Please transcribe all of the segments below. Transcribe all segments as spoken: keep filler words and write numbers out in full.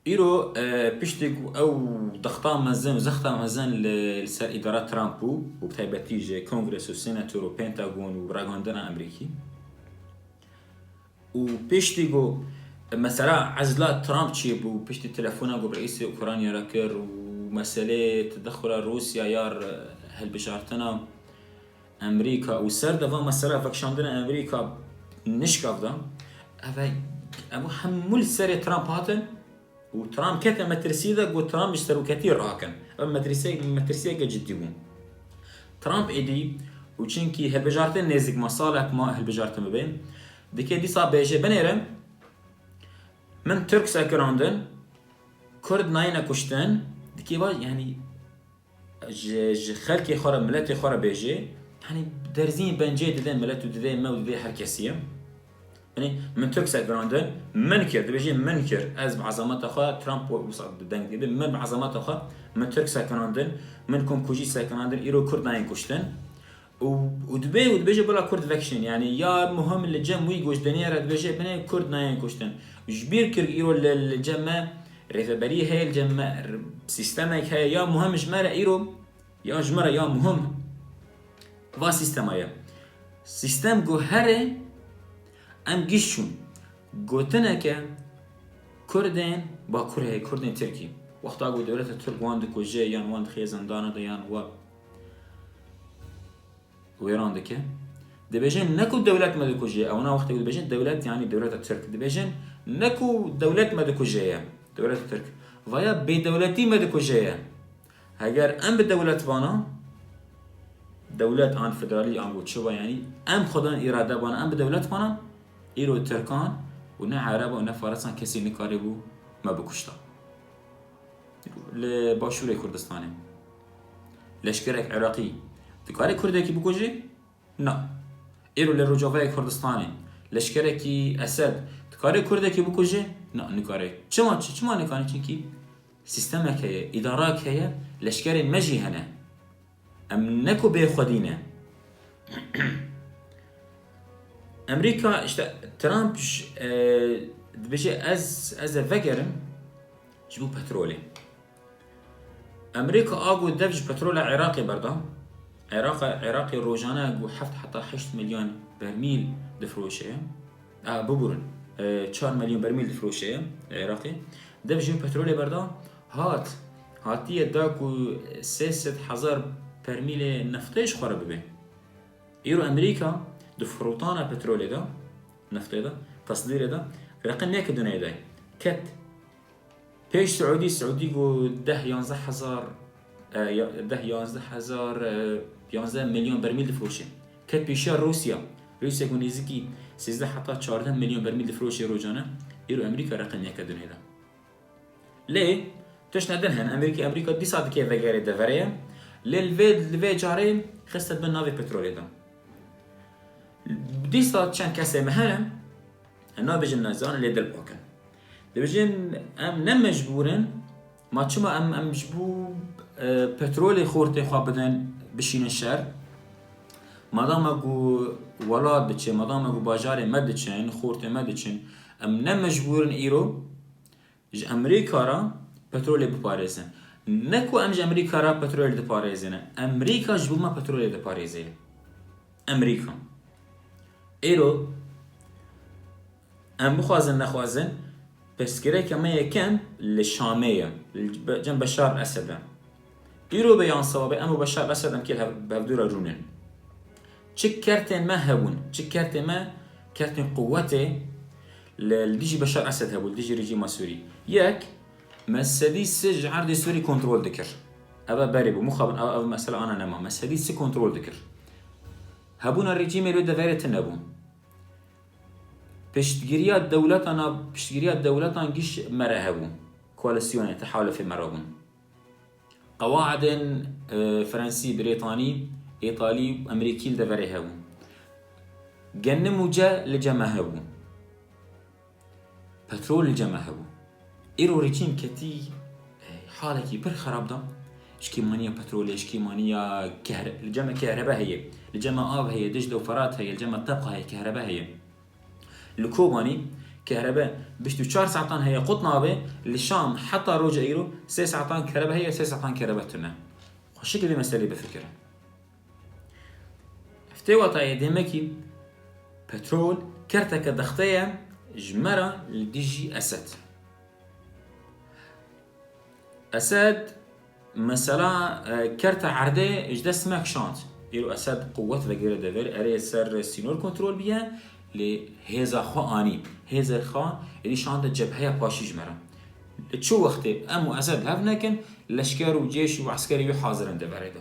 Îro, e, piştî ku ew dexta mezin û zexta mezin li, li ser îdara Trump bû û bi taybetî ji Kongres û Senator û Pentagon û ragihandina Amerîkî û piştî ku mesela ezla Trump çêbû, piştî telefona ku bi reîsê Ukrayna re kir û meselê tedexula Rûsya ya re hilbijartina Amerîka û ser de va mesela vekişandina Amerîka nişkav da, ev, ev hemû li serê Trump hatin û Trump kete metirsiyê de got Trump ji seroketiyê rakin. Ev metirsiyek, metirsiyeke cidî bû. Trump êdî û çinkî hilbijartin nêzik ma salek ma hilbijartin bibe, dike dîsa bêje binêre min Tirk sekirandin, Kurd nayêne kuştin, dikê va, yanî, ji, ji xelkê xwe re, miletê xwe re bêjê, yanî, derzîn bencê didê milet û didê me û didê her kesî ye. Yanî, min Tirk sekirandin, min kir, dibêjê min kir, ez bi ezameta xwe, Trump wisa deng dibê, min bi ezameta xwe, min Tirk sekirandin, min komkujî sekirandin, îro Kurd nayên kuştin. Û, û dibê, û dibêje bila Kurd vekişin. Yanî ya muhim li cem wî goşdeniyê re dibêje binê Kurd nayên kuştin. Ji bîr kir îro li, li cem me rêveberî heye, li cem me r-, sîstemek heye. Ya muhim ji me re îro, ya ji me re ya muhim va sîstema ye. Sîstem ku here em giş çûn. Gotineke Kurdên Bakur heye, Kurdên Tirkî. Wexta ku dewleta Tirk wan dikuje yan wan dixiye zindana de yan wa wêran dike. Dibêjin ne ku dewlet me dikuje, ewana wextê ku dibêjin dewlet, yanî dewleta Tirk. Dibêjin ne ku dewlet me dikuje ye, dewleta Tirk. Vaya bêdewletî me dikuje ye. Heger em bi dewlet bana, dewlet an federalî an ku çi ba, yanî em xwedan îrade bana, em bi dewlet bana, îro Tirkan û ne Ereba û ne Farisan kesî nikarîbû me bikuşta. Li Başûrê Kurdistanê leşkerek Iraqî dikare Kurdekî bikuje? Na. Îro li Rojavayê Kurdistanê leşkerekî Esed dikare Kurdekî bikuje? Na, nikare. Çima, çi-, çima nikare? Çimkî sîstemek heye, îdarak heye, leşkerên me jî hene. Em ne ku bêxwedî ne. Amerîka, işte Trump j-, e, dibêje ez, ez ê vegerim ji bo petrolê. Amerîka a ku dev ji petrola Iraqê berda. Iraq, Iraqê rojane ku heft heta heşt milyon bermîl difiroşe. A, biburin, e, çar milyon bermîl difiroşe Iraqê. Dev ji petrolê berda, hat, hatiye da ku sê sed hezar bermîlê neftê ji xwe re bibe. Îro Amerîka di firotana petrolê de, neftê de, tesdîrê de, reqemeke dinê de ket. Pêş Siûdî, Siûdî ku deh yanzdeh hezar, e, ya-, deh yanzdeh hezar, e, yanzdeh milyon bermîl difiroşe. Ket pêşiya Rûsya. Rûsya ku nêzîkî sêzdeh heta çardeh milyon bermîl difiroşe rojane, îro Amerîka reqemeke dinê de. Lê tiştine din hene, Amerîka, Amerîka dîsa dike vegerê deverê ye. Lê li vê, li vê carê xiste bin navê petrolê de. Dîsa çend kesê me hene, em nabêjin nezan, lê dil pak in. Dibêjin em ne mecbûr in, ma çima em, em ji bo, e, petrolê xortê xwe bidin, bişînin şer? Madama ku welat diçe, madama ku bajarê me diçin, xortê me diçin, em ne mecbûr in îro ji Amerîka re petrolê biparêzin. Ne ku em ji Amerîka re petrolê diparêzin. Amerîka ji bo me petrolê diparêze. Amerîka. Îro em bixwazin nexwazin, pirsgirêka me yekem li Şamê ye, li be-, cem Beşar Esed e. Îro be yan seba be, em û Beşar Esed em kê li hev-, bi hevdû re rûnin. Çi kertên me hebûn, çi kertê me, kertên quwetê li, li dijî Beşar Esed hebû, li dijî rejîma Sûrî. Yek, me sedî sê ji erdê Sûrî kontrol dikir. Ev e berê bû, mixabin ev, ev mesela ana nema. Me sedî sê kontrol dikir. Hebûna rejîmê li wê deverê tune bû. Piştgiriya dewletana, piştgiriya dewletan giş me re hebû. Koalîsyonê, tehalufê me re bûn. Qewaidên, e, Fransî, Brêtanî, Îtalî, Amerîkî li deverê hebûn. Genim û ce li cem me hebû. Petrol li cem me hebû. Îro rejîm ketî, e, halekî pir xerab da. Ji kêmaniya petrolê, ji kêmaniya kehre-, li cem me kehrebe heye, li cem me av heye, Dicle û Ferat heye, li cem me tebqa heye, kehrebe heye. Li Kobanî Kehrebe bîst û çar saetan heye qut nabe, li Şam heta roja îro sê saetan kehrebe heye, sê saetan kehrebe tune. Xweşik vê meselê bifikirin. Ev tê watayê demekî petrol kerteke dexte ye ji me re li dijî Esed. Esed mesela, e, kerta erdê ji dest me kişand. Îro Esed quwet vegire dever, erê ser sînor kontrol biye, lê hêza xwe anî. Hêzê xwe êdî şande cebheya paşî ji me re. Li çi wextê em û Esed hev nekin, leşker û cêş û eskerê wî hazir in deverê de.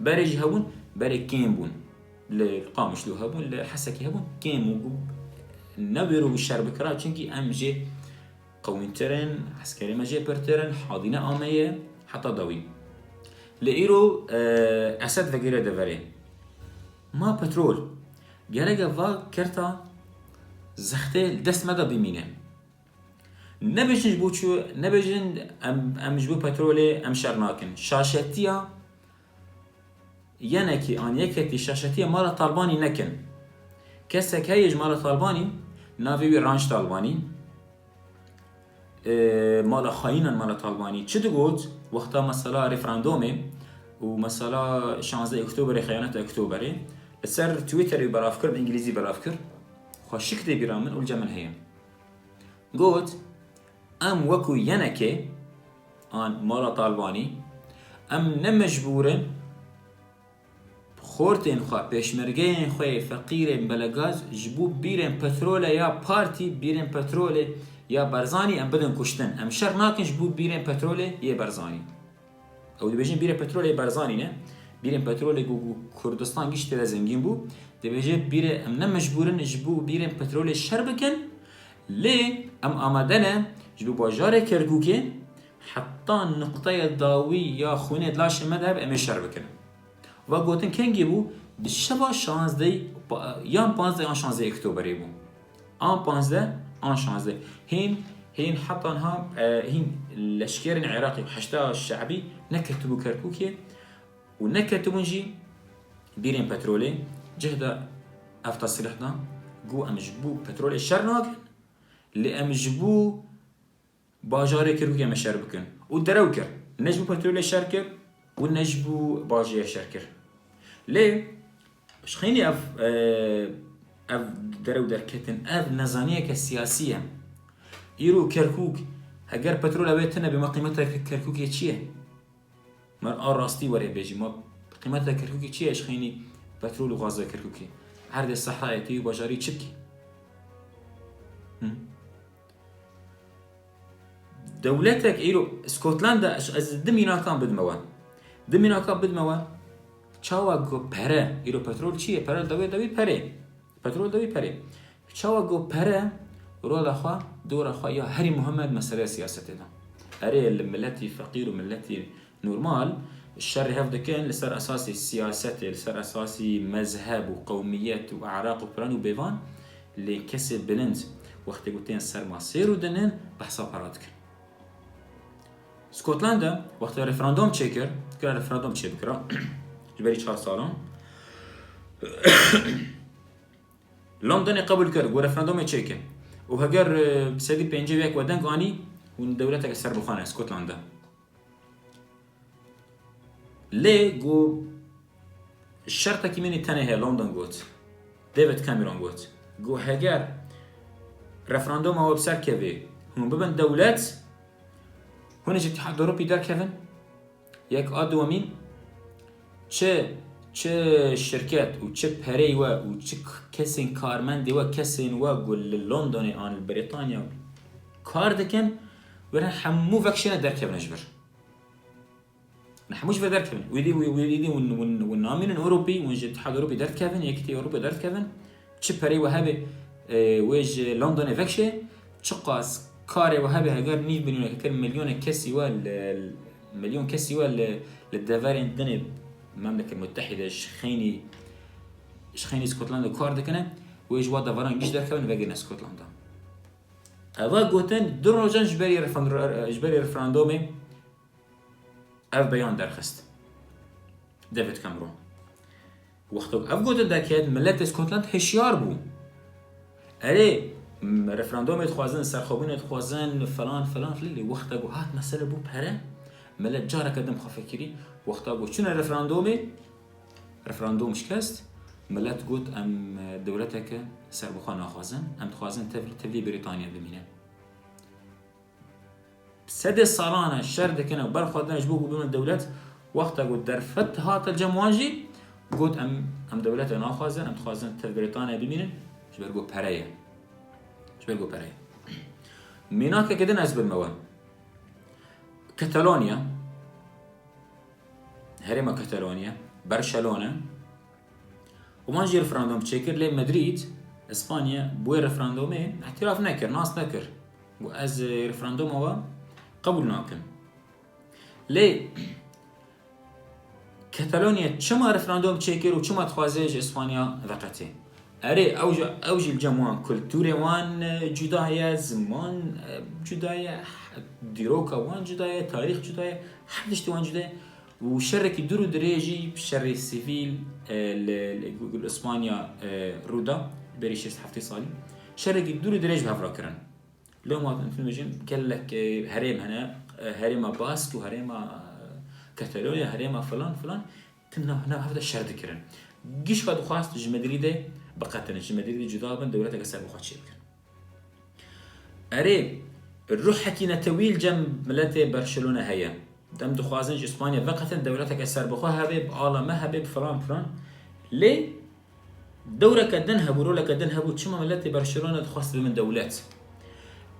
Berê jî hebûn, berê kêm bûn. Li Qamişlo hebûn, li Hesekê hebûn, kêm û ne wêro bû şer bikira, çunkî em jê qewîntir in, eskerê me jê pirtir in, hadîne ameye heta dawî. Lê îro, e, Esed vegire deverê. Ma petrol, gerek e va kerta zextê li dest me de bimîne. Nebêjin ji bo çi, nebêjin em, em ji bo petrolê em şer nakin. Şaşetiya yenekê an yeketî şaşetiya mala Talbanî nekin. Kesek heye ji mala Talbanî, navê wî Ranç Talbanî. E, mala xayînan mala Talbanî. Çi digot? Wexta mesela referandomê û mesela şanzdeh Oktoberê, xeyaneta Oktoberê, li ser Twitterê belav kir, bi îngilîzî belav kir. Xweşik tê bîra min û li cem min heye. Got, em wekû yenekê an mala Talbanî, em ne mecbûr in xortên xwe, pêşmergeyên xwe yê feqîrên belegaz ji bo bîrên petrolê ya partî, bîrên petrolê ya Barzanî em bidin kuştin. Em şer nakin ji bo bîrên petrolê yê Barzanî. Ew dibêjin bîrê petrolê Barzanî ne. Bîrên petrolê ku, ku Kurdistan giş tê de zengîn bû. Dibêje bîrê em ne mecbûr in ji bo bîrên petrolê şer bikin. Lê em amade ne ji bo bajarê Kerkûkê heta nuqteya dawî ya xwînê di laşê me de hebe em ê şer bikin. Va gotin kengî bû? Di şeva şazdeh yan panzdeh yan şazdeh Oktoberê bû. An panzdeh, an şazdeh. Hîn, hîn heta niha, e, hîn leşkerên Iraqê û Heşda Şe'bî neketibû Kerkûkê û neketibûn jî bîrên petrolê. Cih de ev teslîh da, got em ji bo petrolê şer nakin, lê em ji bo bajarê Kerkûkê me şer bikin. Û derew kir. Ne ji bo petrolê şer kir û ne ji bo bajêr şer kir. Lê ji xeynî ev, e, ev derew derketin, ev nezaniyeke siyasî ye. Îro Kerkûk, heger petrola wê tune be, ma qîmeta Kerkûkê çi ye? Mer a rastî were bêjî, ma qîmeta Kerkûkê çi ye ji xeynî petrol û gaza Kerkûkê? Erdê sehrayê tê û bajarî çi bikî? Hı? Dewletek îro Scotlandda, ez, ez di mînakan bidime we. Di mînakan bidime we. Çawa ku pere, îro petrol çi ye? Pere dewê dewî perê. Petrol dewî perê. Çawa ku pere rola xwe, dora xwe ya herî muhim e di meseleya siyasetê de. Erê li miletî feqîr û miletî normal şerê hev dikin li ser esasî siyasetê, li ser esasî mezheb û qewmiyet û eraq û piran û bêvan, lê kesê bilind wextê ku tên ser masê rûdinin, behsa para dikin. Scotlandda wextê referandum çêkir, kira referandum çêbikira, ji berî çar salan. Londonê qebûl kir, got referandumê çêkin. Û heger, e, sedî pêncî û yek we deng anî, hûn dewleteke serbixwe ne Scotlandda. Lê got, şertekî min ê tenê heye, London got. David Cameron got. Got, heger referanduma we bi ser kevê, hûn bibin dewlet, hûn ê ji Îtîhad Ewropî derkevin. Yek a dwemîn, çi, çi şirket û çi perey we û çi k-, kesên karmendê we, kesên we ku li Londonê an li Brîtanya kar dikin, were hemû vekşêne derkevine ji vir. Ne hemû ji vir derkevin. Wî dî, wî, wî dî hûn, hûn, hûn namînin Ewropî, hûn ji Îtîhad Ewropî derdikevin, Yekîtiya Ewropî derdikevin. Çi perey we hebe, e, wê ji Londonê vekşê, çiqas karê we hebe, heger nîv milyonek, heger milyonek kesî we li, milyon kesî we li, li deverên dinê Memleket Mutehîde ji xeynî, ji xeynî Scotlandê kar dikine, wê ji wa deveran giş derkevin, vegirine Scotlandê. Eva gotin, du rojan ji berî refan-, ji berî referandumê ev beyan derxist. David Cameron. Wexta ku ev gotin derket, miletê Scotland hişyar bû. Erê, Referandumê dixwazin, serxwebûnê dixwazin, falan, falan, filan. Lê wexta ku hat mesele bû pere, milet careke din xwe fekirî. Wexta ku çûne referandumê, referandum şikest, milet got, em dewleteke serbixwe naxwazin, em dixwazin tev-, tevlî Brîtanya bimîne. Sedê salan e şer dikin û berxwedin ji bo ku bibin dewlet, wexta ku derfet hate cem wan jî, got, em, em dewlete naxwazin, em dixwazin tev Brîtanya bimînin, ji ber ku pere ye. Ji ber ku pere ye. Mînakeke din ez bime we. Katalonya, herêma Katalonya, Barcelona, û wan jî referandum çêkir, lê Madrîd, Îspanya, bi wê referandumê îtiraf nekir, nas nekir. Got, ez, e, referanduma we qebûl nakim. Lê Katalonya çima referandum çêkir û çima dixwaze ji Îspanya veqetê? Erê, ew jî, ew jî li cem wan, kulturê wan, e, cuda ye, ziman, e, cuda ye, dîroka wan cuda ye, tarîx cuda ye, her tiştê wan cuda ye. Û şerekî dûr û dirêj jî, şerê sivîl, e, li, li, li Îspanya, e, rû da, berî şêst heftê salî. Şerekî dûr û dirêj bi hev re kirin. Loma em bêjin gelek, e, herêm hene, e, herêma Bask û herêma, e, Katalonya, herêma filan filan, tim nav, nav hev de şer dikirin. Giş xwe dixwast ji Madrîdê biqetin, ji Madrîdê cuda bin, dewleteke serbixwe çêbikin. Erê, ruhekî netewî li cem miletê Barcelona heye. Dem dixwazin ji Îspanya veqetin, dewleteke serbixwe hebe, bi ala me hebe, bi filan filan. Lê dewreke din hebû, roleke din hebû, çima miletê Barcelona dixwest bibin dewlet.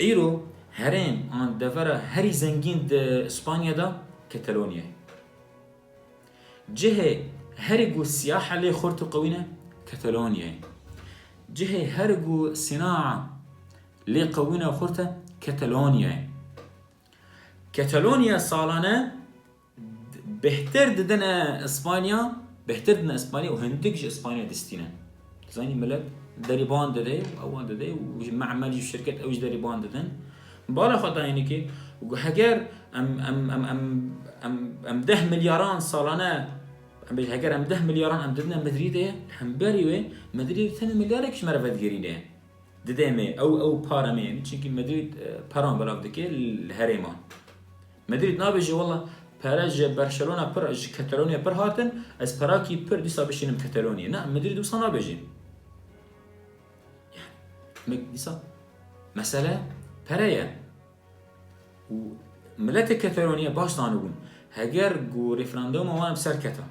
Îro herêm an devera herî zengîn di Îspanya de Katalonyayê. Cihê herî ku siyaha lê xurt û qewî ne, Katalonyayê. Cihê herî ku sînaa lê qewî ne xurt e, Katalonyayê. Katalonya salane bêhtir didine Îspanya, bêhtir didine Îspanya û hindik ji Îspanya distîne. Dizanî milet derî ban dide û ewan dide û ji me'mel, ji şirket ew ji derî ban didin. Bala xwe dayînê kê, û heger em, em, em, em, em, em deh milyaran salane, em bê-, heger em deh milyaran em didine Madrîdê, hemberî wê Madrîd tenê milyarek ji me re vedigirîne. Didê me, ew, ew para me, yanî çinkî Madrîd, e, paran belav dike li herêman. Madrîd nabêje, wela pere ji Barcelona pir, ji Katalonya pir hatin, ez perakî pir dîsa bişînim Katalonyayê. Na, Madrîd wisa nabêje. Yani, me-, dîsa mesele pere ye. Û miletê Katalonyayê baş zanibûn, heger ku referanduma wan bi ser keta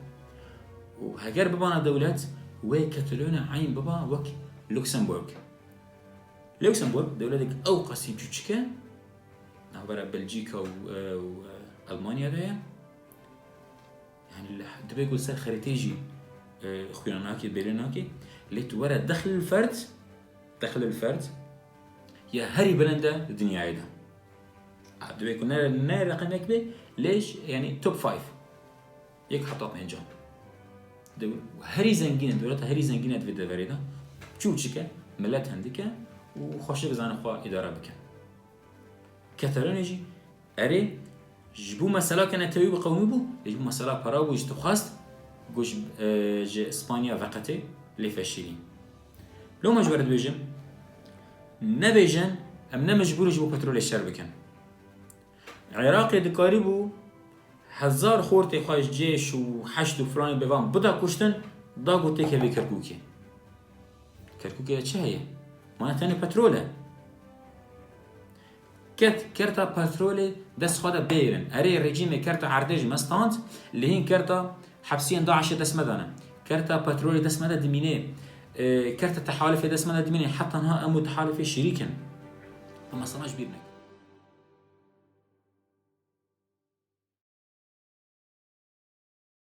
û heger bibana dewlet, wê Katalonya eyn biba wek Luxembourg. Luxembourg dewletek ew qasî çûçik e, navbera Belçîka û, e, û, e, Elmanya de ye. Yani, li, dibê ku ser xeritê jî, e, xuya nake, bêle nake, lê tu were dexil ferd, dexil ferd, ya herî bilind e di dinyayê de. A, dibê ku ne, ne reqemek be, lê jî, yani, top five. Yek heta pêncan. Dew-, herî zengîn e, dewleta herî zengîn e di vê deverê de. Çûçik e, milet hindik e û xweşik dizane xwe îdare bike. Katalonê jî, erê, ji bo mesela ke netewî bû, qewimî bû, lê ji bo mesela para bû, ji dixwest, ku ji, e, ji Îspanya veqetê, lê feşîlî. Loma ji we re dibêjim, nebêjin, em ne mecbûr in ji bo petrolê şer bikin. Iraqê dikarîbû hezar xortê xwe ji cêş û heşd û filanê bêvan bida kuştin, da ku têkevê Kerkûkê. Kerkûkê de çi heye? Mana tenê petrol e. Ket, kerta petrolê dest xwe de bêrin. Erê, rejîmê kerta erdê ji me stand, lê hîn kerta hepsiyên DAIŞê dest me de ne. Kerta petrolê dest me de dimîne. E, kerta tehalifê dest me de dimîne. Heta niha em û tehalifê şirîk in. Bi mesela ji bîr nekin.